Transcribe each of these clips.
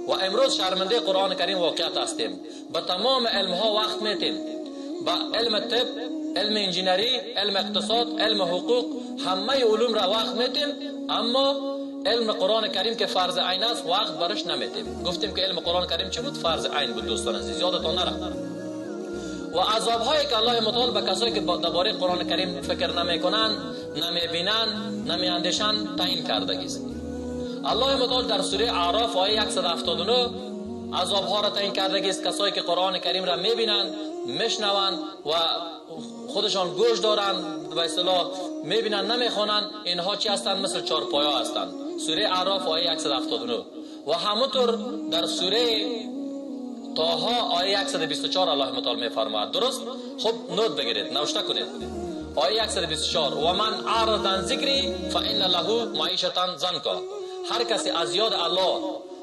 و امروز شرمنده قرآن کریم واقعیت هستیم. به تمام علمها وقت میتیم، به علم طب، علم انجینری، علم اقتصاد، علم حقوق، همه علوم را وقت میتیم، اما علم قرآن کریم که فرض عین است وقت برش نمیتیم. گفتیم که علم قرآن کریم چی بود؟ فرض عین بود دوستان عزیز، یادتان نره. و عذاب هایی که الله متعال به کسایی که درباره قرآن کریم فکر نمیکنن، نمیبینن، نمیاندیشن تعیین کرده است. الله متعال در سوره اعراف آیه 179 عذاب ها را تعیین کرده است. کسایی که قرآن کریم را میبینن، میشنوند و خودشان گوش دارند، به اصطلاح میبینن نمیخوانند، اینها چی هستند؟ مثل چارپایا هستند. سوره اعراف آیه 179. و همونطور در سوره طه آیه 124 الله متعال میفرماید. درست؟ خب نوت بگیرید، نوشته کنید. آیه 124: و من اعرض عن ذکری فان له معیشة ضنکا. هر کسی از یاد الله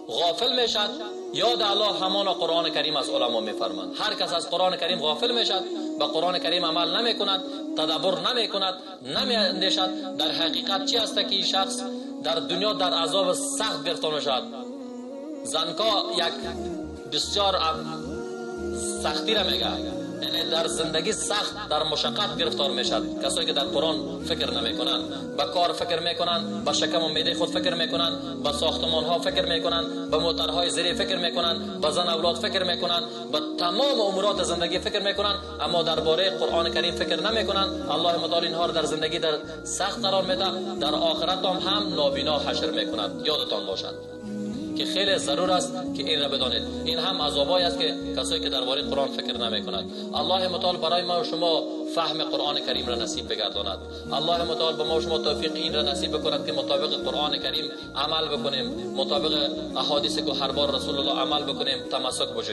غافل میشد، یاد الله همان قرآن کریم از علما میفرماند. هر کس از قرآن کریم غافل میشد، به قرآن کریم عمل نمیکند، تدبر نمیکند، نمیاندیشد، در حقیقت چی است که این شخص در دنیا در عذاب سخت گرفتار میشد. زنکا یک بسیار سختی را میگه، یعنی در زندگی سخت، در مشقت گرفتار میشد. کسایی که در قرآن فکر نمیکنند، به کار فکر میکنند، به شکم و معده خود فکر میکنند، به ساختمان ها فکر میکنند، به موترهای زری فکر میکنند، به زن اولاد فکر میکنند، به تمام امورات زندگی فکر میکنند، اما درباره قرآن کریم فکر نمیکنند. الله متعال اینها را در زندگی در سخت قرار میده، در آخرت هم نابینا حشر میکند. یادتان باشد که خیلی ضرور است که این را بدانید. این هم عذابایی است که کسایی که درباره قرآن فکر نمیکنند. الله متعال برای ما و شما فهم قرآن کریم را نصیب بگرداند. الله متعال به ما و شما توفیق این را نصیب بکند که مطابق قرآن کریم عمل بکنیم، مطابق احادیث که هر بار رسول الله عمل بکنیم، تمسک بجوییم.